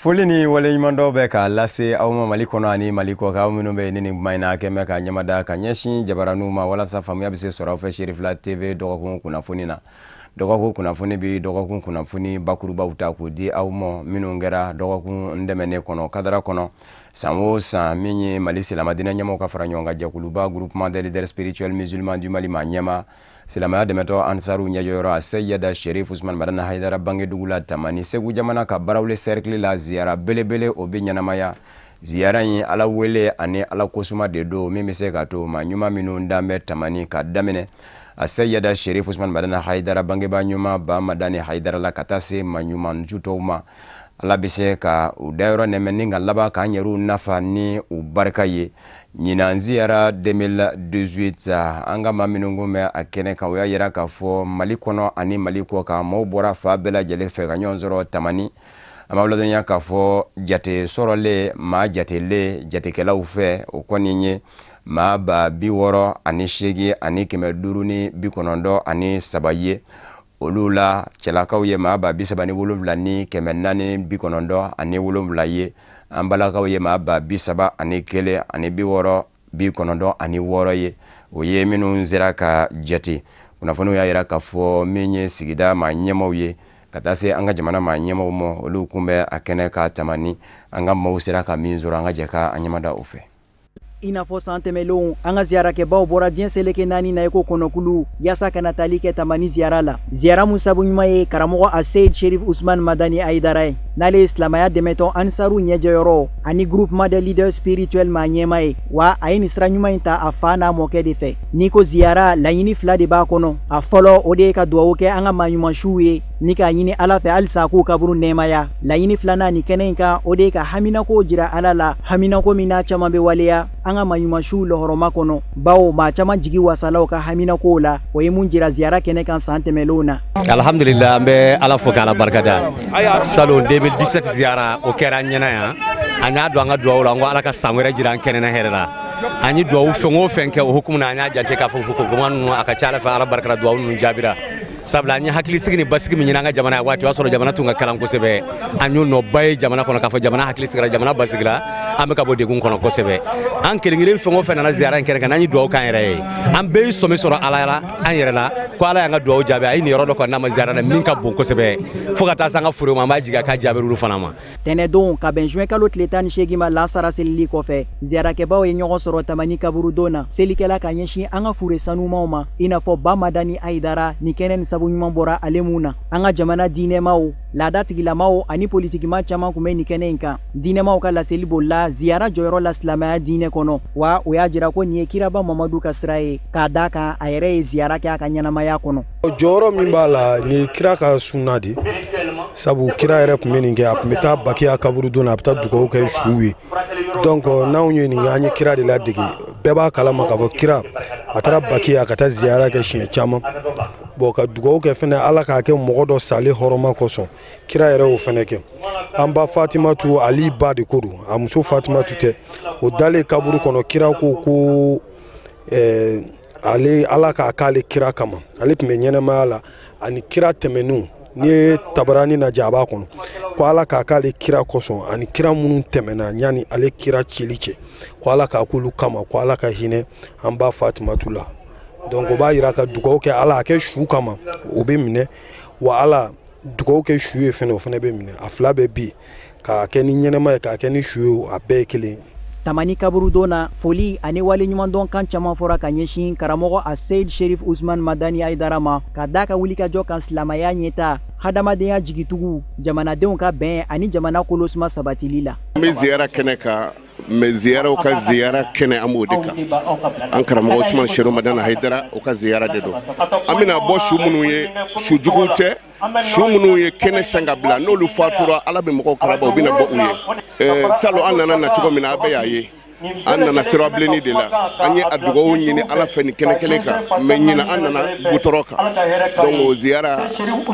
Foli ni waleɲumandɔn bɛ k'a lase aw ma Mali kɔnɔ ani Mali kɔ kan, aw minnu bɛ ni nin kuma in na kɛn bɛ ka ɲɛmada ka ɲɛsin jabaraninw ma walasa faamuya bɛ se sɔrɔ aw fɛ Cherifla TV dɔgɔkun kunnafoni na. Dɔgɔkun kunnafoni bɛ dɔgɔkun kunnafoni bakurubaw ta k'o di aw ma minnu kɛra dɔgɔkun tɛmɛnen kɔnɔ kadara kɔnɔ. San o san, min ye Mali silamɛdinɛ ɲɛmɔgɔw ka fara ɲɔgɔn kan jɛkuluba Groupement des leaders spirituels musulmans du Mali ma ɲɛma, silamɛya dɛmɛtɔ Ansaru ɲɛjɔyɔrɔ a Seyida Sherif Usman Madani Hayidara bangedugu la Tamani, Segu jamana ka Barawuli cercle la, ziyara belebele o bɛ ɲɛnamaya. Ziyara in, Ala wele ani Ala kosuma de don, min bɛ se ka to maa ɲuman minnu dan bɛ Tamani ka daminɛ a Seyida Sherif Usman Madani Hayidara bangebaa ɲuman Ba Madani Hayidara la ka taa se maa ɲuman jutɔw ma, Ala bɛ se ka u dayɔrɔ nɛmɛ ni ka laban k'an yɛrɛw nafa ni u barika ye. Ɲinan ziyara 2018, an ka maa minnu kun bɛ a kɛnɛ kan, o y'a yira k'a fɔ Mali kɔnɔ ani Mali kɔ kan, maaw bɔra fa bɛɛ lajɛlen fɛ ka ɲɔgɔn sɔrɔ Tamani. An b'aw ladɔnniya k'a fɔ jate sɔrɔlen maa jatelen jatekɛlaw fɛ, o kɔni ye maa 68,593 ye. Olu la, cɛlakaw ye maa 37,497 ye, an balakaw ye maa 31,096 ye. O ye minnu sera ka jate. Kunnafoniw y'a yira k'a fɔ min ye sigida maa ɲɛmaw ye ka taa se an ka jamana maa ɲɛmaw ma, olu kun bɛ a kɛnɛ ka Tamani. An ka maaw sera ka min sɔrɔ, an ka jɛ ka an ɲɛmada o fɛ. I n'a fɔ san tɛmɛlenw, an ka ziyarakɛbaw bɔra diɲɛ seleke naani na i ko kɔnɔkulu yaasa ka na tali kɛ Tamani ziyara la. Ziyara mun sabu ɲuman ye karamɔgɔ Aseyid Sherif Usman Madani Ayidara ye, n'ale ye silamɛya dɛmɛtɔn Ansaru ɲɛjɔyɔrɔ ani Groupement des leaders spirituels maa ɲɛma ye. Wa a ye nin sira ɲuman in ta a fa n'a mɔkɛ de fɛ. N'i ko ziyara, laɲini fila de b'a kɔnɔ. A fɔlɔ, o de ye ka duwawu kɛ an ka maa ɲuman suw ye ni k'a ɲini Ala fɛ halisa a k'u kaburu nɛɛmaya. Laɲini filanan nin kɛnɛ in kan, o de ye ka haminako jira Ala la, haminako min n'a caman bɛ waleya an ka maa ɲuman suw lɔhɔrɔma kɔnɔ, bawo maa caman jigi wasalaw ka haminakow la. O ye mun jira ziyara kɛnɛ kan san tɛmɛlenw na. Alhamdulillah, an bɛ Ala fo k'Ala barikada. Salon 2017 ziyara, o kɛra an ɲɛna yan. An y'a don an ka duwawu la, an ko Ala ka san wɛrɛ jira an kɛnɛ na hɛrɛ la. An ye duwawu fɛn o fɛn kɛ o hukumu na, an y'a jate k'a fɔ ko kuma ninnu a ka ca Ala fɛ, Ala barika la, duwawu ninnu jaabira, sabula an ye hakilisigi ni basigi min ɲini an ka jamana ye waati, o y'a sɔrɔ jamana tun ka kalan kosɛbɛ. An y'o nɔba ye jamana kɔnɔ k'a fɔ jamana hakili sigira, jamana basigira, an bɛ ka bɔ degun kɔnɔ kosɛbɛ. An kelen kelen fɛn o fɛn nana ziyara in kɛnɛ kan, n'an ye duwawu k'an yɛrɛ ye, an bɛɛ ye sɔmi sɔrɔ Ala la an yɛrɛ la ko Ala y'an ka duwawu jaabi. A ye nin yɔrɔ dɔ kɔni n'a ma ziyara la min ka bon kosɛbɛ, fo ka taa se an ka foro ma, an b'a jigin a k'a jaabi olu fana ma. Tɛnɛdon ka bɛn juin kalo tile 18 ma, lansara selili kɔfɛ, ziyarakɛbaw ye ɲɔgɔn sɔrɔ Tamani kaburudon na, selikɛla ka ɲɛsin an ka fure sanumaw ma, i n'a fɔ Ba Madani Ayidara. Ni kɛnɛ nin sabu ɲuman bɔra ale mun na, an ka jamana diinɛmaw, laada tigilamaw ani politikima caman kun bɛ nin kɛnɛ in kan. Diinɛmaw ka laseli bolila ziyara jɔyɔrɔ la silamɛya diinɛ kɔnɔ, wa o y'a jira ko nin ye kiraba Mamadu ka sira ye, k'a d'a kan a yɛrɛ ye ziyara kɛ a ka ɲɛnamaya kɔnɔ. Jɔyɔrɔ min b'a la, nin ye kira ka sunna de, sabu kira yɛrɛ tun bɛ nin kɛ. A tun bɛ taa Bakiya kaburudon na, a bɛ taa dugawu kɛ suw ye. Donc n'anw ye nin kɛ, an ye kira de ladege. Bɛɛ b'a kalama k'a fɔ kira a taara Bakiya ka taa ziyara kɛ siɲɛ caman. Bon, ka dugawu kɛ fɛnɛ Ala k'a kɛ mɔgɔ dɔ salen hɔrɔma kosɔn, kira yɛrɛ y'o fɛnɛ kɛ. An ba Fatimatu, Ali ba de ko don, a muso Fatimatu tɛ. O dalen kaburu kɔnɔ, kira ko ko ale Ala k'a k'ale kira kama, ale tun bɛ ɲɛnɛmaya la ani kira tɛmɛnenw. N'i ye Tabarani lajɛ, a b'a kɔnɔ ko Ala k'a k'ale kira kosɔn ani kira minnu tɛmɛna yanni ale kira cili cɛ, ko Ala k'a k'olu kama, ko Ala ka hinɛ an ba Fatimatu la. Donc o b'a yira ka dugawu kɛ Ala a kɛ su kama, o bɛ minɛ. Wa Ala dugawu kɛ su ye fɛnɛ, o fɛnɛ bɛ minɛ. A fila bɛɛ bi k'a kɛ ni ɲɛnɛma ye, k'a kɛ ni su ye, a bɛɛ ye kelen. Tamani kaburudon na, foli ani waleɲumandɔn kan caman fɔra ka ɲɛsin karamɔgɔ Aseyid Sherif Usman Madani Ayidara ma, ka d'a ka wulikajɔ kan silamɛya ɲɛta, hadamadenya jigitugu, jamanadenw ka bɛn ani jamana kolosuma sabatili la. An bɛ ziyara kɛnɛ kan, mais ziyaraw ka ziyara kɛnɛ, an b'o de kan. An karamɔgɔ Usman Sherif Madani Hayidara, o ka ziyara de don. An bɛna bɔ su minnu ye, su juguw tɛ, su minnu ye kɛnɛ san ka bila, n'olu fatura, Ala bɛ mɔgɔw karaba, u bɛna bɔ u ye. Salon an nana na cogo min na, a bɛɛ y'a ye, an nana sirabilenni de la. An ye a dugawu ɲini Ala fɛ nin kɛnɛ kelen kan, mais ɲinan an nana gutɔrɔ kan. Donc o ziyara, a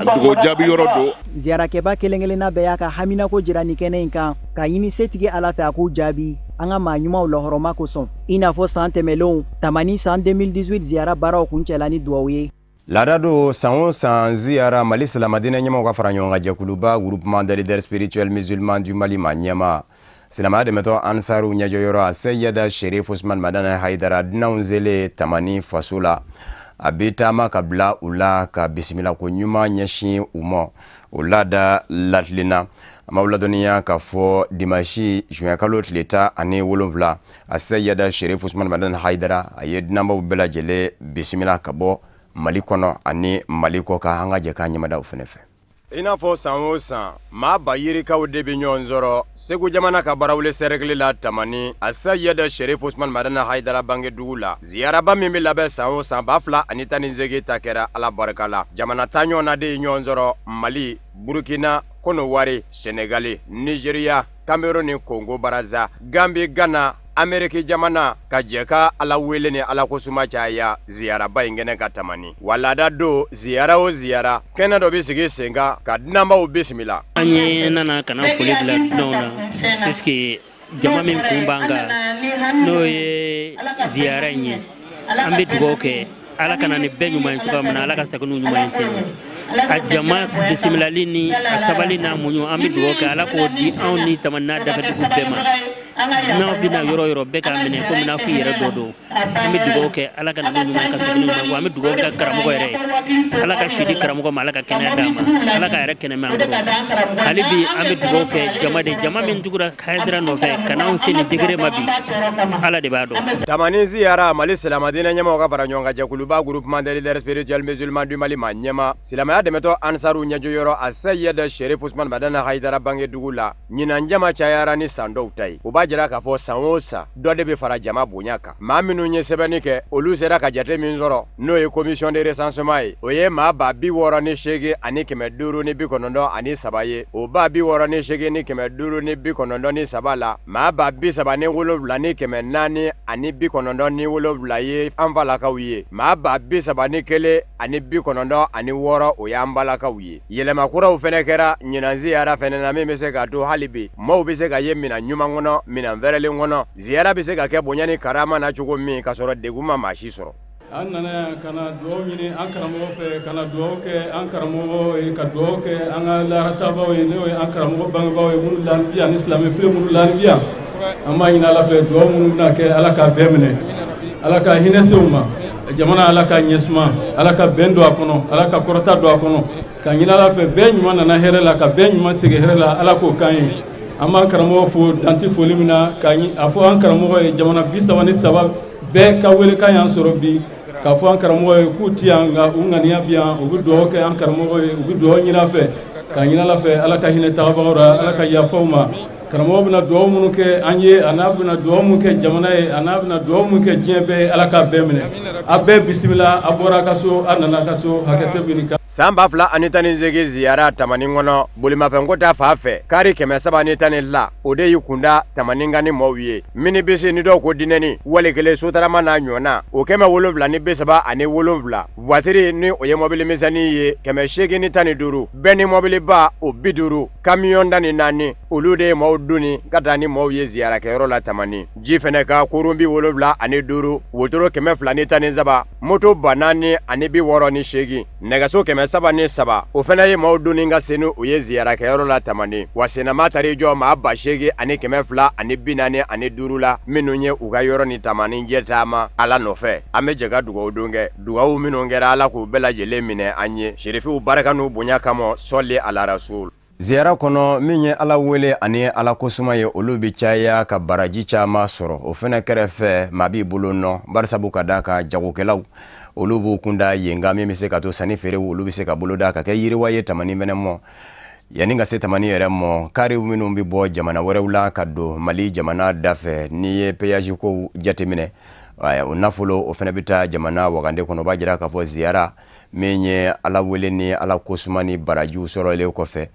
dugawu jaabi yɔrɔ don. Ziyarakɛba kelen kelenna bɛɛ y'a ka haminako jira nin kɛnɛ in kan, k'a ɲini setigi Ala fɛ a k'u jaabi an ka maa ɲumanw lɔhɔrɔma kosɔn. I n'a fɔ san tɛmɛlenw, Tamani san 2018 ziyara baaraw kuncɛla ni duwawu ye. Laada don, san o san ziyara, Mali silamadinɛ ɲɛmaw ka fara ɲɔgɔn kan jɛkuluba, Groupement des leaders spirituels musulmans du Mali, ma ɲɛma silamɛya dɛmɛtɔ Ansaru ɲɛjɔyɔrɔ, a Seyida Sherif Usman Madani Hayidara, dunanw selen Tamani faso la, a bɛ taama ka bila u la ka bisimilako ɲuman ɲɛsin u ma. O laada latilenna. An b'aw ladɔnniya k'a fɔ dimanche juin kalo tile 17, a Seyida Sherif Usman Madani Hayidara, a ye dunanbaw bɛɛ lajɛlen bisimila ka bɔ Mali kɔnɔ ani Mali kɔ kan. An ka jɛ k'an ɲɛmada o fɛnɛ fɛ. I n'a fɔ san o san, maa ba yirikaw de bɛ ɲɔgɔn sɔrɔ Segu jamana ka Barawele sɛrɛkili la, Tamani, a Sayida Sherif Usman Madani Hayidara bangedugu la. Ziyaraba min bɛ labɛn san o san, 2018 ta kɛra Ala barika la. Jamana ta ɲɔgɔn na de ye ɲɔgɔn sɔrɔ: Mali, Burukina, Kɔnɔwari, Senegali, Nizeriya, Cameroun ni Kongo Baraza, Gambi, Gana, Ameriki jamana, ka jɛ ka Ala wele ni Ala kosuma caya ziyaraba in kɛnɛ ka Tamani. Wa laada don, ziyara o ziyara, kɛnɛ dɔ bɛ sigi sen kan ka dunanbaw bisimila. An ye nana ka na foli bila dunanw na, puisque jama min kun b'an kan, n'o ye ziyara in ye, an bɛ dugawu kɛ Ala ka na ni bɛɛ ɲuman ye cogoya min na, Ala ka segin n'u ɲuman ye sen. A jama bisimilali ni a sabali n'a muɲu, an bɛ dugawu kɛ Ala k'o di anw ni Tamani n'a dafɛdugu bɛɛ ma. N'aw bɛna yɔrɔ yɔrɔ, bɛɛ k'a minɛ komi n'a fɔ i yɛrɛ dɔ don. An bɛ dugawu kɛ Ala ka na n'u ɲuman ye, ka segin n'u ɲuman ye. An bɛ dugawu kɛ karamɔgɔ yɛrɛ ye, Ala ka si di karamɔgɔ ma, Ala ka kɛnɛya d'a ma, Ala ka yɛrɛ kɛnɛmɛ an kɔrɔ. Hali bi an bɛ dugawu kɛ jama de, jama min tugura Hayidara nɔfɛ ka n'anw se nin degré ma bi, Ala de b'a dɔn. Tamani ziyara, Mali silamadinɛ ɲɛmaw ka fara ɲɔgɔn kan jɛkuluba, Groupement des leaders spirituels musulmans du Mali, ma ɲɛma silamɛya dɛmɛtɔ Ansaru ɲɛjɔyɔrɔ, a Seyida Sherif Usman Madani Hayidara bangedugu la, ɲinan jama cayara ni san dɔw ta ye. O b'a jira k'a fɔ san o san, dɔ de bɛ fara jama bonya kan. Maa minnu ye sɛbɛnni kɛ, olu sera ka jate min sɔrɔ, n'o ye commission de recensement ye, o ye maa 68,593 ye. O 68,593 la, maa 37,497 ye an falakaw ye, maa 31,096, o y'an balakaw ye. Yɛlɛma kuraw fɛnɛ kɛra ɲinan ziyara fɛnɛ na, min bɛ se k'a to hali bi maaw bɛ se ka ye minɛn ɲuman kɔnɔ, minɛn fɛrɛlen kɔnɔ. Ziyara bɛ se ka kɛ bonya ni karama na cogo min, k'a sɔrɔ degun ma maa si sɔrɔ. An nana yan ka na dugawu ɲini an karamɔgɔ fɛ, ka na dugawu kɛ an karamɔgɔ ye, ka dugawu kɛ an ka laaratabaw ye, n'o ye an karamɔgɔ bangebaaw ye, minnu lani bi yan, ni silamɛ filen minnu lani bi yan. An b'a ɲini Ala fɛ, dugawu minnu bɛna kɛ, Ala k'a bɛɛ minɛ, Ala ka hinɛ se u ma. Jamana, Ala ka ɲɛsuma, Ala ka bɛn don a kɔnɔ, Ala ka kɔrɔta don a kɔnɔ. Ka ɲini Ala fɛ, bɛɛ ɲuman nana hɛrɛ la, ka bɛɛ ɲuman segin hɛrɛ la, Ala k'o k'an ye. An b'an karamɔgɔ fo danti foli min na, ka a fɔ an karamɔgɔ ye, jamana 33 bɛɛ ka welekan y'an sɔrɔ bi, k'a fɔ an karamɔgɔ ye k'u ti yan, nka u ŋaniya bi yan, u bɛ dugawu kɛ an karamɔgɔ ye, u bɛ dugawu ɲini a fɛ. K'a ɲini Ala fɛ, Ala ka hinɛ tagabagaw la, Ala ka yafa u ma. Karamɔgɔ bɛna dugawu minnu kɛ an ye, a n'a bɛna dugawu minnu kɛ jamana ye, a n'a bɛna dugawu minnu kɛ diɲɛ bɛɛ ye, Ala k'a bɛɛ minɛ. A bɛɛ bisimila, a bɔra a ka so, a nana a ka so, hakɛ bɛ nin kan. San 2018 ziyara Tamani kɔnɔ, bolimafɛnko ta fan fɛ, kari 312, o de y'i kunda Tamani kan ni maaw ye. Minibisi ni dɔw ko dinɛni, wali kelen sotarama n'a ɲɔgɔnna, o 737. Voiture, ni o ye mɔbili misɛnnin ye, 815. Bɛɛ ni mɔbiliba, o 50. Kamiyɔn 14, olu de ye maaw donni ka taa ni maaw ye ziyarakɛyɔrɔ la Tamani. Ji fɛnɛ ka kurun 75, wotoro 213, moto 4068, nɛgɛso 303, o fɛnɛ ye maaw donni ka se ni u ye ziyarakɛyɔrɔ la Tamani. Wa senama taar'i jɔ maa 8245 la, minnu ye u ka yɔrɔ ni Tamani jɛ taama Ala nɔfɛ. An bɛ jɛ ka dugawu don kɛ, dugawu minnu kɛra, Ala k'u bɛɛ lajɛlen minɛ an ye Serifiw barika n'u bonya kama. Sɔli ala rasul. Ziyara kɔnɔ, min ye Ala wele ani Ala kosuma ye, olu bɛ caya ka baraji caman sɔrɔ. O fɛnɛ kɛrɛfɛ, maa b'i bolo nɔ barisabu ka d'a ka jagokɛlaw, olu b'u kunda yen kan, min bɛ se ka to sanni feerew, olu bɛ se ka boloda ka kɛ yiriwa ye Tamani fɛnɛ mɔ. Yanni ka se Tamani yɛrɛ mɔ, kariw minnu bɛ bɔ jamana wɛrɛw la ka don Mali jamana dafɛ, n'i ye péage kow jateminɛ, o nafolo o fɛnɛ bɛ taa jamana wagande kɔnɔ. O b'a jira k'a fɔ ziyara min ye Ala wele ni Ala kosuma ni barajiw sɔrɔlen kɔfɛ,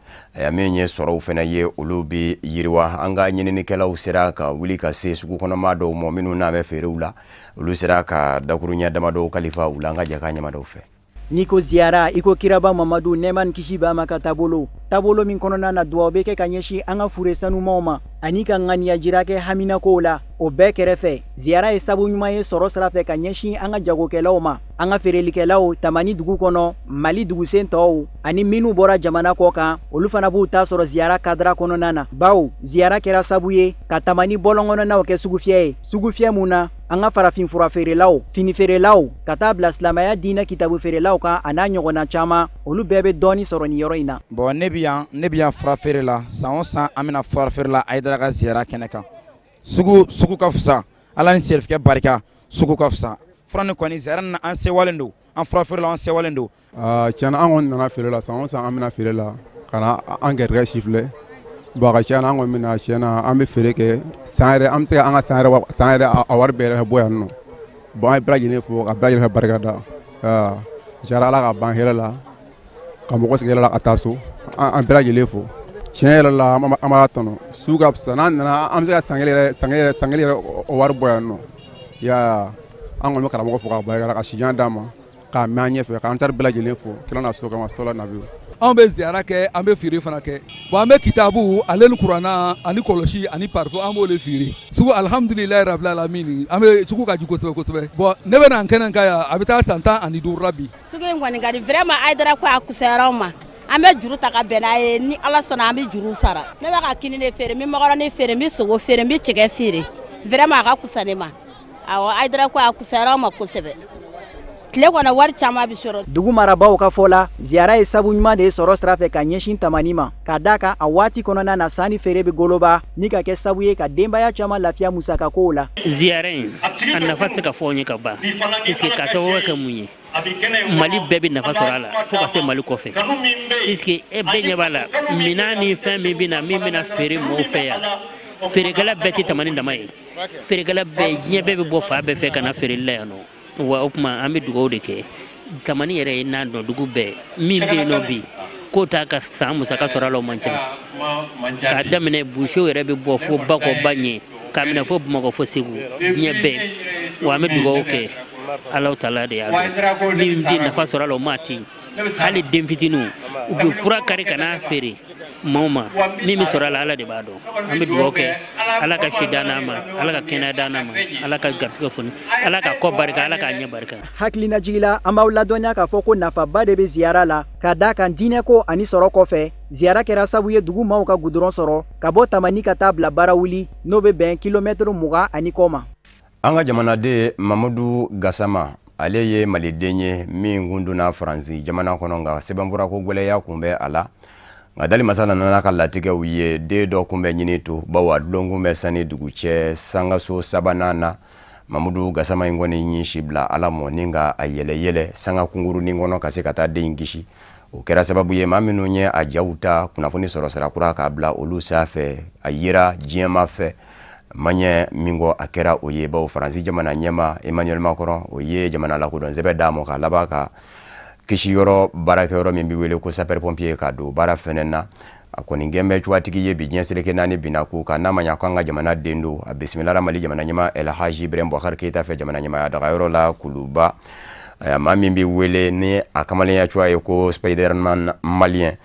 min ye sɔrɔw fɛnɛ ye, olu bɛ yiriwa. An ka ɲininikɛlaw sera ka wuli ka se sugu kɔnɔma dɔw ma, minnu n'a bɛ feerew la, olu sera ka dakuruɲɛ damadɔw kalifa u la. An ka jɛ k'a ɲɛmadaw fɛ. N'i ko ziyara, i ko kiraba Mamadu, nɛɛma ni kisi b'a ma, ka taabolo, taabolo min kɔnɔna na duwawu bɛ kɛ ka ɲɛsin an ka fure sanumaw ma ani ka ŋaniya jira kɛ haminakow la. O bɛɛ kɛrɛfɛ, ziyara ye sabu ɲuman ye sɔrɔ sira fɛ ka ɲɛsin an ka jagokɛlaw ma, an ka feerelikɛlaw Tamani dugu kɔnɔ, Mali dugusen tɔw ani minnu bɔra jamana kɔ kan, olu fana b'u ta sɔrɔ ziyara kadara kɔnɔna na, bawo ziyara kɛra sabu ye ka Tamani bɔlɔnkɔnɔnaw kɛ sugufiyɛ ye, sugufiyɛ mun na an ka farafin fura feerelaw, fini feerelaw, ka taa bila silamɛya diinɛ kitabu feerelaw kan, a n'a ɲɔgɔnna caman, olu bɛɛ bɛ dɔɔni sɔrɔ nin yɔrɔ in na. Bon, ne bi yan fura feere la. San o san, an bɛna fura feere la Ayidara ka ziyara kɛnɛ kan. Sugu ka fisa, Ala ni serifukɛ barika, sugu ka fisa. Fura nin kɔni, ziyara nin, an sewalen don, an fura feerelaw, an sewalen don. Tiɲɛna, an kɔni nana feere la. San o san, an bɛna feere la ka na an garijɛgɛ si filɛ. Bon, a ka ca na, an kɔni bɛna, tiɲɛna, an bɛ feere kɛ. San yɛrɛ, an bɛ se ka an ka san yɛrɛ a wari bɛɛ yɛrɛ bɔ yan nɔ. Bon, an ye bɛɛ lajɛlen fo ka bɛɛ lajɛlen barika da. Jara Ala ka ban hɛrɛ la, ka mɔgɔ sigi hɛrɛ la ka taa so. An bɛɛ lajɛlen fo. Tiɲɛ yɛrɛ la, an b'a tɔnɔ. Sugu ka fisa. N'an nana, an bɛ se ka san kelen yɛrɛ, san kelen yɛrɛ, san kelen yɛrɛ o wari bɔ yan nɔ. Ya, an kɔni bɛ karamɔgɔ fo k'a barika da, ka sijan d'a ma, k'a mɛn an ɲɛfɛ, k'an sari bɛɛ lajɛlen fo kira n'a so kama sɔla nabi. Anw bɛ ziyara kɛ, an bɛ feere fana kɛ. Bon, an bɛ kitabu ale ni kuranna ani kɔlɔsi ani parfum, an b'o de feere. Sugu, alihamudulilayi rabil alamin, an bɛ sugu ka di kosɛbɛ kosɛbɛ. Bon, ne bɛ na n kɛnɛ kan yan, a bɛ taa san 15 la bi. Sugu in kɔni ka di vraiment. Ayidara ko a kusayara anw ma. An bɛ juru ta ka bɛn n'a ye. Ni Ala sɔnna, an bɛ juru sara. Ne bɛ ka kini de feere, n bɛ makɔrɔni feere, n bɛ sogo feere, n bɛ cɛkɛ feere. Vraiment, a ka kusa ne ma. Awɔ, Ayidara ko a kusayara anw ma kosɛbɛ. Tile kɔnɔ, wari caman bɛ sɔrɔ. Dugu marabaaw ka fɔ la, ziyara ye sabu ɲuman de ye sɔrɔ sira fɛ ka ɲɛsin Tamani ma, ka da kan a waati kɔnɔna na, sanni feere bɛ goloba ni ka kɛ sabu ye ka denbaya caman lafiya musakakow la. Ziyara in, a nafa tɛ se ka fɔ ye ka ban, puisque ka sababu kɛ mun ye, Mali bɛɛ bɛ nafa sɔrɔ a la fo ka se Mali kɔfɛ, puisque e bɛɛ ɲɛ b'a la, minan ni fɛn min bɛ na, min bɛna feere mɔgɔw fɛ yan, feerekɛla bɛɛ tɛ Tamani dama ye. Feerekɛla bɛɛ, diɲɛ bɛɛ bɛ bɔ fan bɛɛ fɛ ka na feereli la yan nɔ. Wa o tuma, an bɛ dugawu de kɛ Tamani yɛrɛ ye n'a dɔn dugu bɛɛ min bɛ yen nɔ bi k'o t'a ka san musaka sɔrɔ a la, o man ca. K'a daminɛ busew yɛrɛ bɛ bɔ fo Bakɔ ba ɲɛ, k'a minɛ fo Bamakɔ, fo Segu, diɲɛ bɛɛ. Wa an bɛ dugawu kɛ, Alahu taala de y'a dɔn min tɛ nafa sɔrɔ a la, o maa tɛ hali den fitininw, u bɛ fura kari ka n'a feere maaw ma. Min bɛ sɔrɔ a la, Ala de b'a dɔn. An bɛ dugawu kɛ, Ala ka si d'an ma, Ala ka kɛnɛya d'an ma, Ala ka garisɛgɛ foni, Ala ka kɔ barika, Ala k'a ɲɛ barika. Hakilinajigila, an b'aw ladɔnniya k'a fɔ ko nafaba de bɛ ziyara la, ka da kan diinɛko ani sɔrɔ kɔfɛ, ziyara kɛra sabu ye dugu maaw ka gudɔrɔn sɔrɔ ka bɔ Tamani ka taa bila Barawuli, n'o bɛ bɛn kilomɛtiri 20 ani kɔ ma. An ka jamanaden Mamadu Gasama, ale ye maliden ye min kun donna Faransi jamana kɔnɔ, nka sɛbɛnfurako gwɛlɛya kun bɛ a la. Nka dali masa nana ka latigɛw ye, den dɔ kun bɛ ɲini to, bawo a dulon bɛ sani dugu cɛ sangaso sabanan na. Mamudu Gasama in kɔni y'i si bila Ala mɔ ni ka a yɛlɛ yɛlɛ sanga kunkurunin kɔnɔ ka se ka taa den in kisi. O kɛra sababu ye maa minnu ye a jaw ta kunnafoni sɔrɔ sira kura k'a bila olu sanfɛ, a yera diɲɛma fɛ maɲɛ min kɔ, a kɛra o ye, bawo Faransi jamana ɲɛma Emmanuel Macron, o ye jamana lakodɔn sɛbɛn d'a ma, ka laban ka kisiyɔrɔ baarakɛyɔrɔ min bɛ wele ko sapeur pompier ka don baara fɛnɛ na. A kɔni gɛn bɛ cogoyatigi ye bi diɲɛ seleke naani binna ko kan n'a ma ɲa ko an ka jamana den don. A bisimilara Mali jamana ɲɛma El Haji Ibrahim Boubacar Keita fɛ jamana ɲɛmaya dagayɔrɔ la Kuluba. Maa min bɛ wele ni a kamalenya cogoya ye ko Spiderman malien,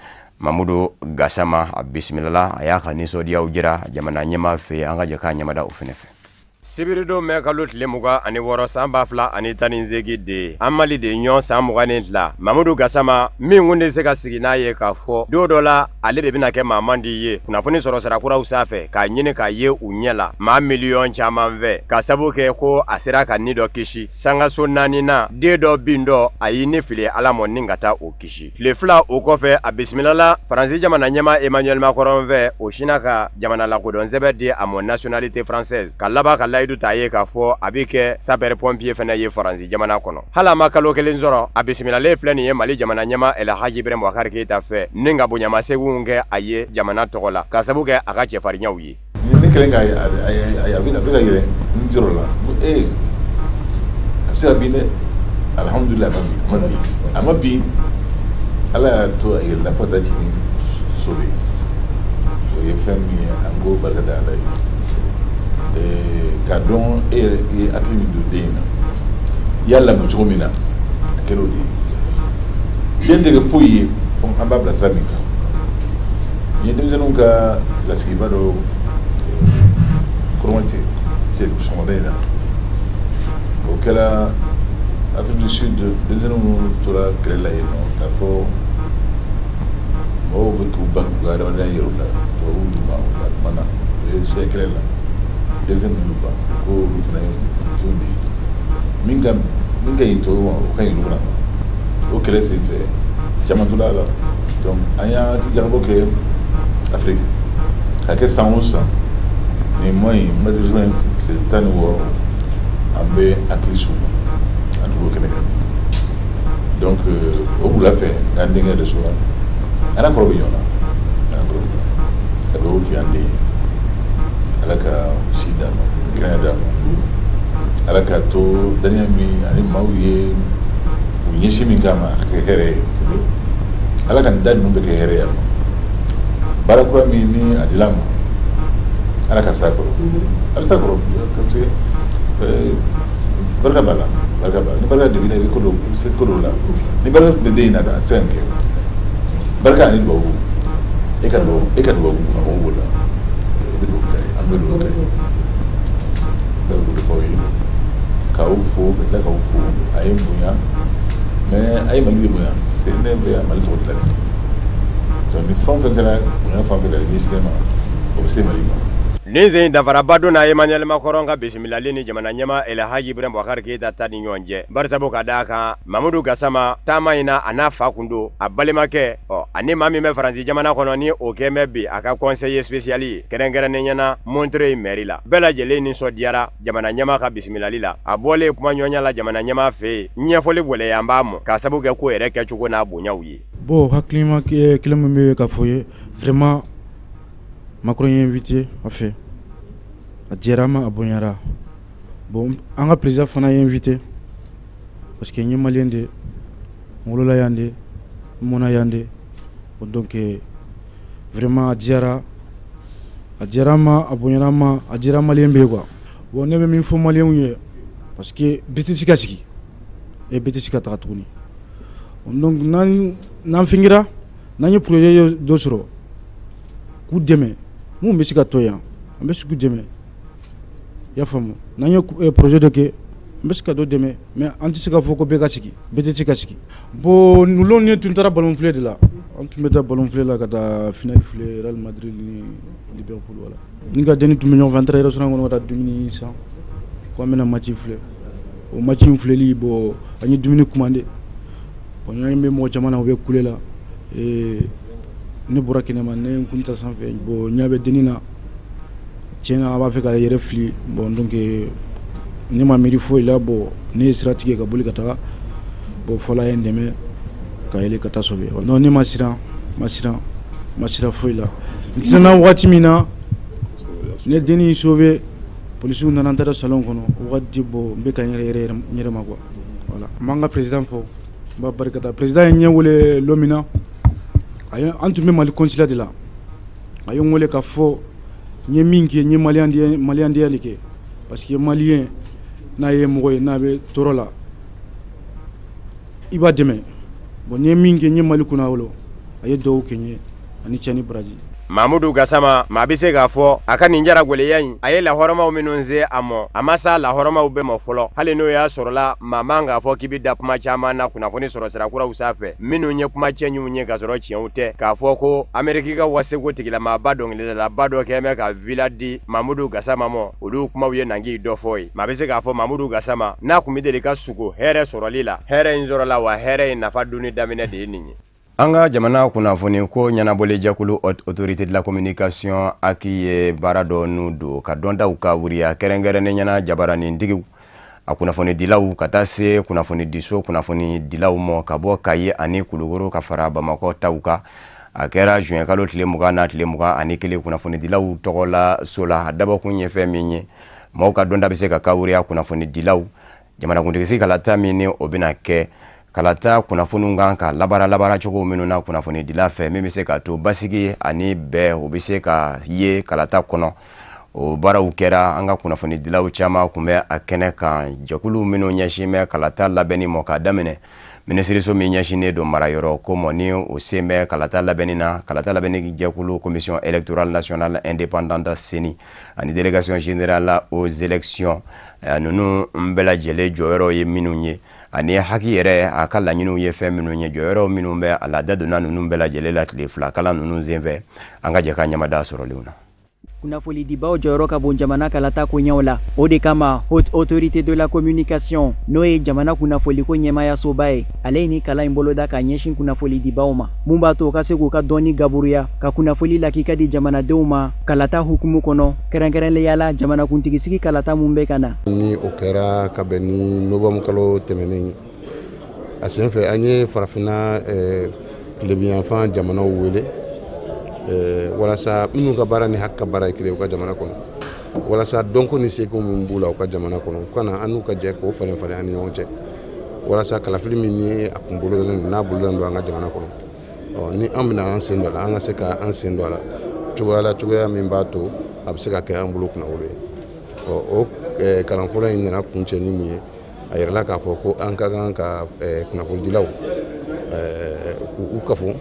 Mamudu Gasama, a bisimilala, a y'a ka nisɔndiyaw jira jamana ɲɛma fɛ. An ka jɛ k'a ɲɛmada o fɛnɛ fɛ. Sibiridon mɛ kalo tile 26 san 2018 de, an Mali de ɲɔgɔn san 22, Mamudu Gasama min kun tɛ se ka sigi n'a ye k'a fɔ don dɔ la ale de bɛna kɛ maa man di ye kunnafoni sɔrɔ sira kuraw sanfɛ k'a ɲini k'a ye u ɲɛ la maa miliyɔn caman fɛ, ka sabu kɛ ko a sera ka ni dɔ kisi sangaso naani na, den dɔ bin dɔ, a y'i ni fili Ala mɔ ni ka taa o kisi. Tile 2 o kɔfɛ, a bisimilala Faransi jamana ɲɛma Emmanuel Macron fɛ, o sinna ka jamana lakodɔn sɛbɛn di a ma, nationalité française, ka laban ka layidu ta ye k'a fɔ a bɛ kɛ sapeur pompier fana ye Faransi jamana kɔnɔ. Hali a ma kalo 1 sɔrɔ, a bisimilalen filɛ nin ye Mali jamana ɲɛma El Haji Ibrahim Boubacar Keita fɛ, ni ka bonyamasegin kɛ a ye jamana tɔgɔ la, ka sabu kɛ a ka cɛfarinyaw ye. Ni kelen k'a ye, a bɛ ka yɛlɛ n jɔrɔ la, n ko ee, a bɛ se ka bin dɛ. Alihamudulilayi, a ma bin, a ma bin. Ala y'a to a yɛlɛla fo ka taa jigin so de. O ye fɛn min ye, an k'o barika da Ala ye k'a dɔn e yɛrɛ i ye hakili min don den in na, i y'a lamɔ cogo min na, a kɛra o de ye. Den tɛ kɛ foyi ye fo an b'a bila sira min kan. N ye denmisɛnninw ka lasigiba dɔ kɔrɔma cɛ sɔgɔmada in na, o kɛra Afrique du Sud. Denmisɛnnin minnu tora kɛlɛ la yen nɔ, k'a fɔ mɔgɔw bɛ k'u ban k'u ka adamadenya yɛrɛ la, tubabuw y'u ban a tuma na, u ye siya kɛlɛ la, denmisɛnnin y'u ban ko olu fana ye fɛnw de ye min ka ɲi tubabuw ma, o ka ɲi olu fana ma. O kɛlɛ sen fɛ, caman tora a la. Donc an y'an hakili jagabɔ kɛ Afrique ka kɛ san o san nin mois in, mois de juin tile 16, an bɛ hakili s'u ma, an tugu kɛnɛ kan. Donc o wula fɛ, k'an denkɛ de sɔrɔ, an n'a kɔrɔ bɛ ɲɔgɔn na, an n'a kɔrɔ bɛ ɲɔgɔn na. Ka dugawu kɛ an den ye, Ala ka si d'a ma, kɛnɛya d'a ma, Ala k'a to daniya min ani maaw ye u ɲɛsin min kama, a ka kɛ hɛrɛ ye. Ala ka nin da ninnu bɛ kɛ hɛrɛ ye a ma. Baara kura min ni a dil'a ma, Ala ka s'a kɔrɔ, a bɛ s'a kɔrɔ, parce que barika b'a la, barika b'a la. Ni barika de b'i la, i bɛ ko dɔw, i bɛ se ko dɔw la. Ni barika tun tɛ den in na, a tɛ se ka nin kɛ. Barika ani dubabu, e ka dubabu, e ka dubabu, a mago b'o la. I bɛ dubabu kɛ, an bɛ dubabu kɛ. Ne bɛ ko dɔ fɔ aw ye, k'aw fo, ka tila k'aw fo. A ye n bonya, mais a ye Mali de bonya, parce que ne bɛ yan Mali tɔgɔ de la. Donc ni fɛn o fɛn kɛra bonya fan fɛ ka ɲɛsin ne ma, o bɛ se Mali ma. Nin sen danfaraba donna Emmanuel Macron ka bisimilali ni jamana ɲɛmaa El Hadji Ibrahim Boubacar Keita ta ni ɲɔgɔn cɛ, barisabu ka d'a kan Mamudu Gassama taama in na, a n'a fa kun don, a balimakɛ ɔ ani maa min bɛ Faransi jamana kɔnɔ ni o kɛn bɛ bi a ka conseiller spécial ye kɛrɛnkɛrɛnnen ɲɛna Montreuil mairie la. Bɛɛ lajɛlen nisɔndiyara jamana ɲɛmaa ka bisimilali la. A bɔlen kumaɲɔgɔnya la jamana ɲɛmaa fɛ yen, ɲɛfɔli gɛlɛya b'a ma k'a sababu kɛ ko yɛrɛ kɛcogo n'a bonyaw ye. Bon, hakilima kelen min bɛ ka fɔ ye, vraiment Macron ye invité a fɛ, a diyara ma, a bonyara. Bon, an ka président fana ye invité, parce que n ye malien de, n wolola yan de, n mɔnna yan de. Bon, donc vraiment a diyara, a diyara ma, a bonyara ma, a diyara malien bɛɛ quoi. Bon, ne bɛ min fɔ malienw ye, parce que bɛɛ tɛ se ka sigi et bɛɛ tɛ se ka taga tuguni. Donc n'an fingera, n'an ye projet dɔ sɔrɔ k'u dɛmɛ, mun bɛ se ka to yan, an bɛ se k'u dɛmɛ, i y'a faamu. N'an ye projet dɔ kɛ, an bɛ se ka dɔ dɛmɛ, mais an tɛ se k'a fɔ ko bɛɛ ka sigi, bɛɛ tɛ se ka sigi. Bon, ninnu ne tun taara ballon filɛ de la, an tun bɛ taa ballon filɛ la ka taa finale filɛ, Real Madrid ni Liverpool. Wala ni ka denni tun bɛ ɲɔgɔn fɛ, an taara restaurant kɔnɔ ka taa dumuni san ko an bɛna match filɛ. O match in filɛli, bon, an ye dumuni commandé. Bon, an bɛ mɔgɔ caman na, u bɛ kule la. Ne bɔra kɛnɛma, ne ye n kun ta sanfɛ. Bon, ɲɛ bɛ denni na, tiɲɛna a b'a fɛ ka yɛrɛ fili. Bon, donc ne ma miiri foyi la. Bon, ne ye sira tigɛ ka boli ka taga. Bon, fɔlɔ a ye n dɛmɛ ka yɛlɛ ka taa sauver. Non, ne ma siran, ma siran, ma siran foyi la. N siranna wagati min na, ne denni sauver, polisiw nana, an taara salon kɔnɔ. O wagati, bon, n bɛ ka n yɛrɛ n yɛrɛ ma quoi. Voilà, n b'an ka président fo, n b'a barikada. Président ye n ɲɛ wele lon min na, a ye, an tun bɛ Mali consulat de la, a ye n wele k'a fɔ n ye min kɛ, n ye maliyɛndenya de kɛ, parce que malien n'a ye mɔgɔ ye n'a bɛ tɔɔrɔ la, i b'a dɛmɛ. Bon, n ye min kɛ, n ye Mali kunna wolo, a ye dugawu kɛ n ye ani cɛ ni baraji. Mamudu Gassama, maa bɛ se k'a fɔ a ka nin jaragweleya in, a ye lahɔrɔmaw minnu se a ma, a ma s'a lahɔrɔmaw bɛɛ ma fɔlɔ, hali n'o y'a sɔrɔla maa man k'a fɔ k'i bɛ da kuma caman na kunnafoni sɔrɔ sira kuraw sanfɛ minnu ye kuma cɛɲiw ye k'a sɔrɔ tiɲɛw tɛ, k'a fɔ ko Ameriki ka waseko tigilamaaba dɔnkilidalaba dɔ kɛn bɛ ka villa di Mamudu Gassama ma, olu kumaw ye nangi dɔ fɔ ye. Maa bɛ se k'a fɔ Mamudu Gassama n'a kun bɛ deli ka sugo hɛrɛ sɔrɔli la, hɛrɛ in sɔrɔla, wa hɛrɛ in nafa donni daminɛ de ye nin ye. An ka jamana kunnafoni ko ɲɛnabɔli jɛkulu Autorité de la communication ACI ye baara dɔ n'u don ka dɔntaw ka wuriya kɛrɛnkɛrɛnnen ɲɛna jabaranintigiw, a kunnafonidilaw, ka taa se kunnafonidiso kunnafonidilaw ma ka bɔ Kayi ani Kulukoro ka fara Bamakɔ taw kan. A kɛra juin kalo tile 20 n'a tile 21 kunnafonidilaw tɔgɔ la so la. A dabɔkun ye fɛn min ye, maaw ka dɔnta bɛ se ka kawuriya kunnafonidilaw jamanakuntigi kalata min ni o bɛna kɛ, kalata kunnafoniw kan ka labaara cogo minnu na kunnafonidila fɛ, min bɛ se ka to basigi ani bɛɛ o bɛ se ka ye kalata kɔnɔ. O baaraw kɛra, an ka kunnafonidilaw caman kun bɛ a kɛnɛ kan. Jɛkulu minnu ɲɛsin bɛ kalata labɛnni ma k'a daminɛ Minisiriso min ɲɛsinnen don marayɔrɔ ko mɔ ni o sen bɛ kalata labɛnni na, kalata labɛnni jɛkulu Commission électorale nationale indépendante CENI ani délégation générale aux élections, ninnu bɛɛ lajɛlen jɔyɔrɔ ye minnu ye ani HAC yɛrɛ a ka laɲiniw ye fɛn minnu ye, jɔyɔrɔ minnu bɛ a la, da donna ninnu bɛɛ lajɛlen la tile 2 kalan ninnu senfɛ. An ka jɛ ka ɲamada sɔrɔlenw na. Kunnafonidibaw jɔyɔrɔ ka bon jamana kalata koɲɛw la. O de kama, Haute Autorité de la Communication, n'o ye jamana kunnafoliko ɲɛmayasoba ye, ale ye ni kalan in boloda ka ɲɛsin kunnafonidibaw ma, mun b'a to u ka se k'u ka dɔnni gaburuya ka kunnafoli lakika di jamanadenw ma kalata hukumu kɔnɔ, kɛrɛnkɛrɛnnenya la jamanakuntigisigi kalata mun bɛ ka na. Ni o kɛra ka bɛn ni novembre kalo tɛmɛnen, a senfɛ an ye farafinna tilebinyanfan jamanaw wele walasa minnu ka baara ni HAC ka baara ye kelen u ka jamana kɔnɔ, walasa dɔnko ni seko min b'u la u ka jamana kɔnɔ, u kana an n'u ka jɛ k'o falen falen an ni ɲɔgɔn cɛ, walasa kalafili min ni a kun bolodalen don n'a bolodalen don an ka jamana kɔnɔ, ɔ ni an bɛna an sen don a la, an ka se ka an sen don a la cogoya la, cogoya min b'a to a bɛ se ka kɛ an bolo kunnawolo ye. Ɔ o kalan fɔlɔ in nana kuncɛ ni mun ye? A yirala k'a fɔ ko an ka kan ka kunnafonidilaw k'u kafo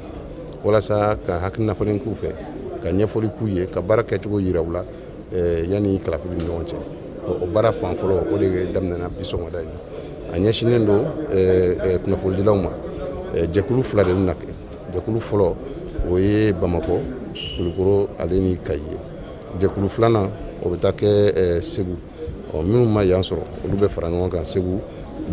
walasa ka hakilina falen k'u fɛ, ka ɲɛfɔli k'u ye, ka baara kɛcogo yira u la yanni kalafili ni ɲɔgɔn cɛ. O baara fan fɔlɔ o de daminɛna bi sɔgɔmada in na. A ɲɛsinnen don kunnafonidilaw ma. Jɛkulu 2 de bɛna kɛ. Jɛkulu fɔlɔ o ye Bamakɔ, Kulukoro ale ni Kayi ye. Jɛkulu filanan o bɛ taa kɛ Segu. Ɔ minnu ma yan sɔrɔ, olu bɛ fara ɲɔgɔn kan Segu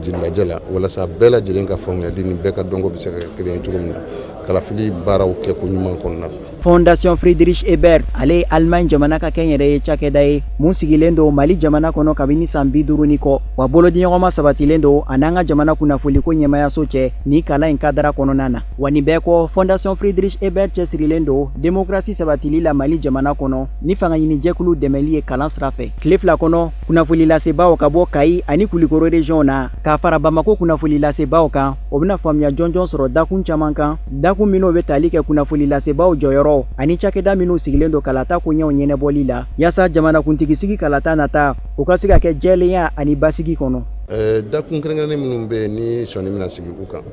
jililajɛ la, walasa bɛɛ lajɛlen ka faamuyali ni bɛɛ ka dɔnko bɛ se ka kɛ kelen ye cogo min na kalafili baaraw kɛko ɲuman kɔnɔna la. Fondation Friedrich Ebert, ale ye Allemagne jamana ka kɛnyɛrɛye cakɛda ye mun sigilen don Mali jamana kɔnɔ kabini san 50 ni kɔ, wa bolodiɲɔgɔnma sabatilen don a n'an ka jamana kunnafoliko ɲɛmayaso cɛ ni kalan in kadara kɔnɔna na. Wa nin bɛɛ kɔ, Fondation Friedrich Ebert cɛsirilen don démocratie sabatili la Mali jamana kɔnɔ ni fangaɲinijɛkulu dɛmɛli ye kalan sira fɛ. Tile 2 kɔnɔ, kunnafoli lasebaaw ka bɔ Kayi ani Kulikoro région na k'a fara Bamako kunnafoli lasebaaw kan, o bɛna faamuya jɔnjɔn sɔrɔ dakun caman kan, dakun minnu bɛ tali kɛ kunnafoli lasebaaw jɔyɔrɔ ani cakɛda minnu sigilen don kalata koɲɛw ɲɛnɛbɔli la, yaasa jamanakuntigisigi kalata nata o ka se ka kɛ jɛlenya ani basigi kɔnɔ. Dakun kɛrɛnkɛrɛnnen minnu bɛ yen ni sɔnni bɛna sigi u kan,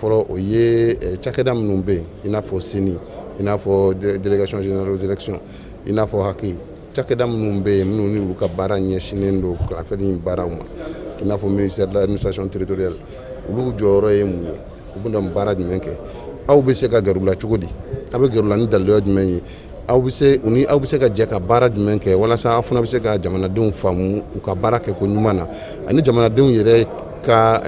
fɔlɔ o ye cakɛda minnu bɛ yen i n'a fɔ CENI, i n'a fɔ délégation générale aux élections, i n'a fɔ HAC, cakɛda minnu bɛ yen minnu ni olu ka baara ɲɛsinnen don kalafili in baaraw ma, i n'a fɔ ministère de l'administration territoriale, olu jɔyɔrɔ ye mun ye, u bɛna baara jumɛn kɛ, aw bɛ se ka gɛrɛ u la cogo di, aw bɛ gɛrɛ u la ni daliluya jumɛn ye, aw bɛ se u ni aw bɛ se ka jɛ ka baara jumɛn kɛ walasa aw fana bɛ se ka jamanadenw faamu u ka baara kɛ ko ɲuman na, ani jamanadenw yɛrɛ ka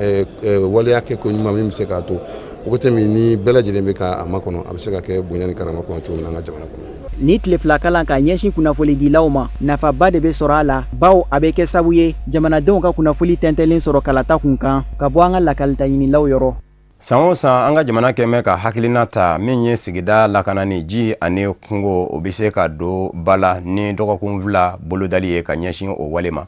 waleya kɛ ko ɲuman min bɛ se k'a to wagati min ni bɛɛ lajɛlen bɛ ka a makɔnɔ, a bɛ se ka kɛ bonya ni karama kɔnɔ cogo min na an ka jamana kɔnɔ. Ni tile 2 kalan ka ɲɛsin kunnafonidilaw ma, nafaba de bɛ sɔrɔ a la, bawo a bɛ kɛ sababu ye jamanadenw ka kunnafoni tɛntɛnlen sɔrɔ kalata kun kan ka bɔ an ka lakalita ɲinilaw yɔrɔ. San o san, an ka jamana kɛmɛ ka hakilina ta min ye sigida lakanani, ji ani kungo, o bɛ se ka don ba la ni dɔgɔkun 2 bolodali ye ka ɲɛsin o wale ma.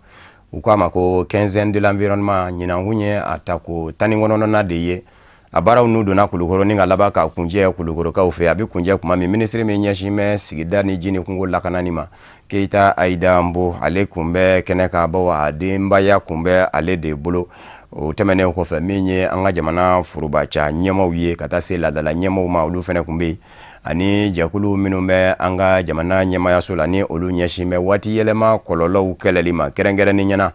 U k'a ma ko quinzaine de l'environnement. Ɲinankun ye a tako 19nan de ye. A baaraw n'u donna Kulukoro ni ka laban k'a kuncɛ Kulukorokaw fɛ. A bɛ kuncɛ kuma min, minisiri min ɲɛsin bɛ sigida ni ji ni kungo lakanani ma, Keyita Ayida Nbo, ale kun bɛ kɛnɛ kan, bawo a denbaya kun bɛ ale de bolo. O tɛmɛnen kɔfɛ, min ye an ka jamana forobaca ɲɛmaw ye ka taa se laadala ɲɛmaw ma, olu fɛnɛ kun bɛ yen, ani jɛkulu minnu bɛ an ka jamana ɲɛmayaso la ni olu ɲɛsin bɛ waati yɛlɛma kɔlɔlɔw kɛlɛli ma, kɛrɛnkɛrɛnnen ɲɛna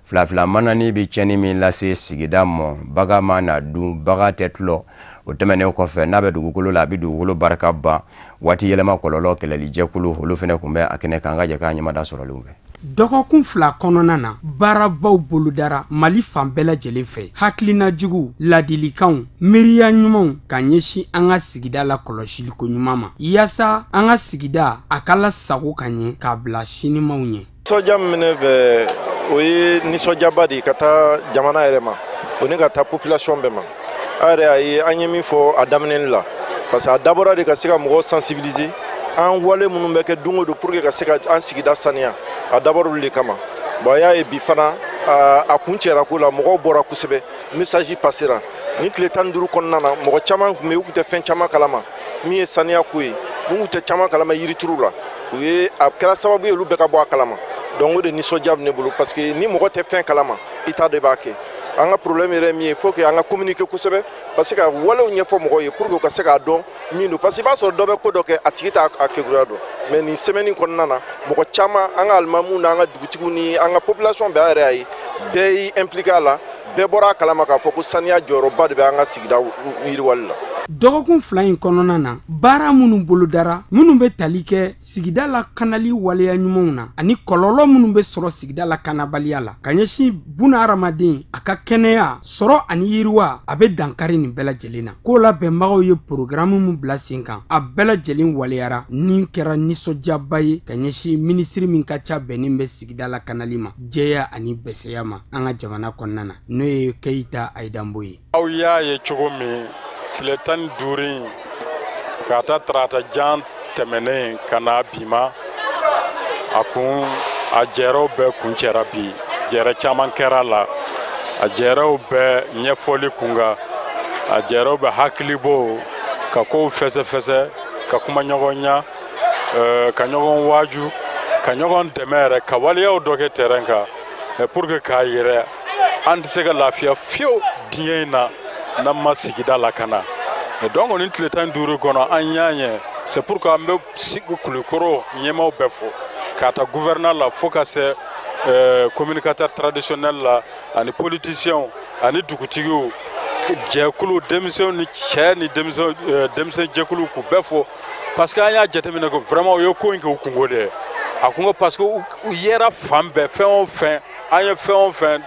fila manani bɛ tiɲɛni min lase sigida mɔ, bagan ma na dun, bagan tɛ tulɔ. O tɛmɛnen kɔfɛ, n'a bɛ dugukolo la, a bɛ dugukolo barika ban. Waati yɛlɛma kɔlɔlɔ kɛlɛli jɛkulu, olu fɛnɛ kun bɛ a kɛnɛ kan. An ka jɛ k'a ɲɛmada sɔrɔlenw fɛ. Dɔgɔkun 2 kɔnɔna na, baarabaw bolodara Mali fan bɛɛ lajɛlen fɛ, hakilina juguw, ladilikanw, miiriya ɲumanw ka ɲɛsin an ka sigida la kɔlɔsiliko ɲuman ma, yaasa an ka sigida a ka lasago ka ɲɛ k'a bila sinimaw ɲɛ. Nisɔndiya min bɛ ne fɛ, o ye nisɔndiyaba de ye ka taa jamana yɛrɛ ma, o ni ka taa population bɛɛ ma. A yɛrɛ y'a ye an ye min fɔ a daminɛli la, parce que a dabɔra de ka se ka mɔgɔw sensibiliser an wale minnu bɛ kɛ don o don pour que ka se ka an sigida saniya, a dabɔra olu de kama. Bon, a y'a ye bi fana a kun cɛra ko la, mɔgɔw bɔra kosɛbɛ, message passera. Ni tile 15 kɔnɔna na, mɔgɔ caman tun bɛ yen, u tun tɛ fɛn caman kalama min ye saniya ko ye, mun tun tɛ caman kalama yirituru la, u ye a kɛra sababu ye olu bɛɛ ka bɔ a kalama. Donc o de nisɔndiya bɛ ne bolo, parce que ni mɔgɔ tɛ fɛn kalama, i t'a dɔn i b'a kɛ. An ka problème yɛrɛ min ye, faut que an ka communiquer kosɛbɛ, parce que ka walew ɲɛfɔ mɔgɔw ye pour que u ka se k'a dɔn min don, parce que i b'a sɔrɔ dɔ bɛ ko dɔ kɛ, a tigi t'a a keguya dɔn. Mais nin semaine kɔnɔna na, mɔgɔ caman, an ka alimamuw n'an ka dugutigiw ni an ka population bɛɛ yɛrɛ y'a ye, bɛɛ y'i impliqué a la, bɛɛ bɔra a kalama k'a fɔ ko saniya jɔyɔrɔba de bɛ an ka sigida yiriwali la. Dɔgɔkun 2 in kɔnɔna na, baara minnu bolodara, minnu bɛ tali kɛ sigida lakanali waleya ɲumanw na ani kɔlɔlɔ minnu bɛ sɔrɔ sigida lakanabaliya la ka ɲɛsin buna hadamaden a ka kɛnɛya sɔrɔ ani yiriwa, a bɛ dankari nin bɛɛ lajɛlen na. Ko labɛnbagaw ye programme min bila sen kan, a bɛɛ lajɛlen waleyara, nin kɛra nisɔndiyaba ye ka ɲɛsin minisiri min ka ca bɛnnen bɛ sigida lakanali ma, jɛya ani bɛsɛya ma an ka jamana kɔnɔna na, n'o ye Keyita Ayidanbo ye. Aw y'a ye cogo min, tile 15 ka taa tarata jan tɛmɛnen ka na bi ma, a kun a jɛrɛw bɛɛ kuncɛra bi. Jɛrɛ caman kɛra la, a jɛrɛw bɛɛ ɲɛfɔli kun kan, a jɛrɛw bɛ hakili bɔ ka kow fɛsɛfɛsɛ, ka kuma ɲɔgɔn ɲa, ka ɲɔgɔn waaju, ka ɲɔgɔn dɛmɛ yɛrɛ, ka waleyaw dɔ kɛ terrain kan pour que k'a yɛrɛ an tɛ se ka lafiya fiyewu diɲɛ in na n'an ma sigida lakana. Donc nin tile 15 kɔnɔ, an y'a ye, c'est pour que an bɛ sigi Kulukɔrɔ ɲɛmaaw bɛɛ fo, k'a ta gouverneur la fo ka se communicateur traditionnel la, ani politiciens ani dugutigiw, jɛkulu, denmisɛnw ni cɛ ni denmisɛn jɛkulu, k'u bɛɛ fo, parce que an y'a jateminɛ ko vraiment u ye ko in kɛ u kungo de ye a kungo, parce que u yera fan bɛɛ, fɛn o fɛn an ye, fɛn o fɛn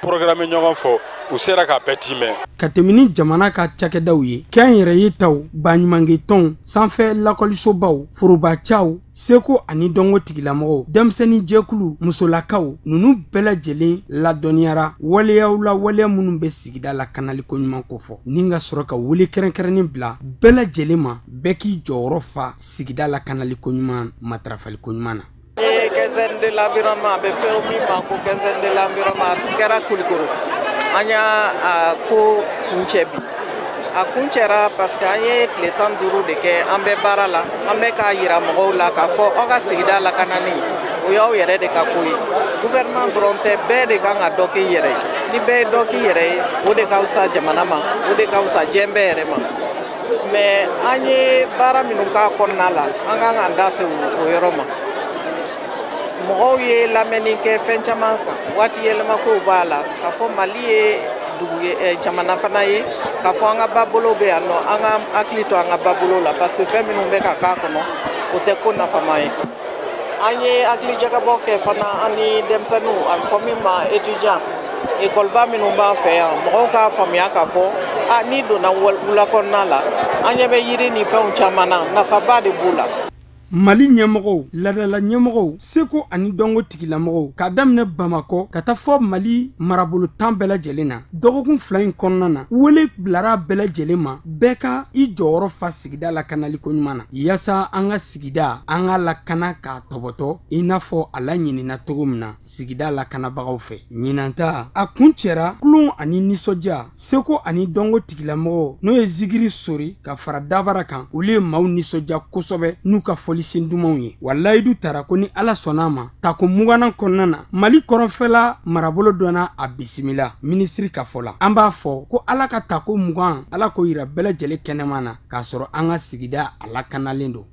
programme ɲɔgɔn fɔ, u sera k'a bɛɛ timɛ. Ka tɛmɛ ni jamana ka cakɛdaw ye, kɛnyɛrɛye taw, baɲumankɛtɔnw, sanfɛ lakɔlisobaw, forobacaw, seko ani dɔnko tigilamɔgɔw, denmisɛnnin jɛkulu, musolakaw, ninnu bɛɛ lajɛlen ladɔnniyara waleyaw la, waleya minnu bɛ sigida lakanaliko ɲuman kofɔ, ni ka sɔrɔ ka wele kɛrɛnkɛrɛnnen bila bɛɛ lajɛlen ma, bɛɛ k'i jɔyɔrɔ fa sigida lakanaliko ɲuman matarafaliko ɲuman na. Quinzaine de l'environnement, a bɛ fɛn min ma ko quinzaine de l'environnement, a kɛra Kulukoro. An y'a ko kuncɛ bi. A kuncɛra parce que an ye tile 15 de kɛ, an bɛ baara la, an bɛ k'a yira mɔgɔw la k'a fɔ aw ka sigida lakanani, o y'aw yɛrɛ de ka ko ye. Gouvernement dɔrɔn tɛ, bɛɛ de kan ka dɔ k'i yɛrɛ ye. Ni bɛɛ ye dɔ k'i yɛrɛ ye, o de ka fisa jamana ma, o de ka fisa diɲɛ bɛɛ yɛrɛ ma. Mais an ye baara minnu k'a kɔnɔna la, an kan k'an da se o yɔrɔ ma. Mɔgɔw ye lamɛnni kɛ fɛn caman kan, waati yɛlɛma kow b'a la, k'a fɔ Mali ye dugu ye, jamana fana ye, k'a fɔ an ka babolo bɛ yan nɔ, an ka hakili to an ka babolo la, parce que fɛn minnu bɛ ka k'a kɔnɔ, o tɛ ko nafama ye. An ye hakili jagabɔ kɛ fana an ni denmisɛnninw, a bɛ fɔ min ma étudiant, ekɔliba minnu b'an fɛ yan, mɔgɔw k'a faamuya k'a fɔ a n'i donna wula kɔnɔna la, an ɲɛ bɛ yiri ni fɛnw caman na, nafaba de b'u la. Mali ɲɛmɔgɔw, ladala ɲɛmɔgɔw, seko ani dɔnko tigilamɔgɔw, k'a daminɛ Bamakɔ ka taa fɔ Mali marabolo 10 bɛɛ lajɛlen na, dɔgɔkun 2 in kɔnɔna na, wele bilara bɛɛ lajɛlen ma, bɛɛ ka i jɔyɔrɔ fa sigida lakanaliko ɲuman na, yaasa an ka sigida an ka lakana k'a tɔbɔtɔ i n'a fɔ a laɲinina cogo min na sigida lakanabagaw fɛ. Ɲinan ta a kuncɛra kulon ani nisɔndiya, seko ani dɔnko tigilamɔgɔw, n'o ye zikiri sori ka fara dabara kan, olu ye maaw nisɔndiya kosɛbɛ n'u ka fɔli sen dumanw ye. Wa layidu tara ko ni Ala sɔnna a ma, tako 20nan kɔnɔna na, Mali kɔrɔnfɛla marabolo dɔnna a bisimila minisiri ka fɔ la. An b'a fɔ ko Ala ka tako 20, Ala k'o yira bɛɛ lajɛlen kɛnɛma na, k'a sɔrɔ an ka sigida a lakanalen don.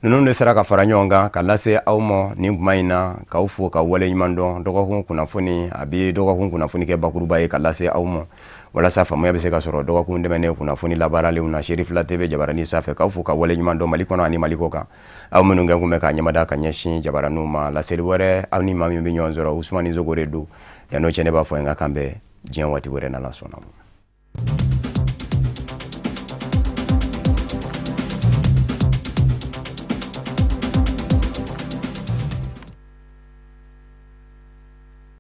Ninnu de sera ka fara ɲɔgɔn kan ka lase aw ma nin kuma in na, k'aw fo ka waleɲuman dɔn. Dɔgɔkun kunnafoni, a bɛ dɔgɔkun kunnafoni kɛ bakuruba ye ka lase aw ma walasa faamuya bɛ se ka sɔrɔ dɔgɔkun dɛmɛnen kunnafoni labaaralenw na Serifila TV jabarani sanfɛ. K'aw fo ka waleɲuman dɔn Mali kɔnɔ ani Mali kɔ kan, aw minnu kɛ kun bɛ ka ɲɛmada ka ɲɛsin jabaraniw ma. Laseli wɛrɛ, aw ni maa min bɛ ɲɔgɔn sɔrɔ, Usumani Zogore don. Yan'o cɛ, ne b'a fɔ n ka kan bɛn diɲɛ waati wɛrɛ n'Ala sɔnna ma.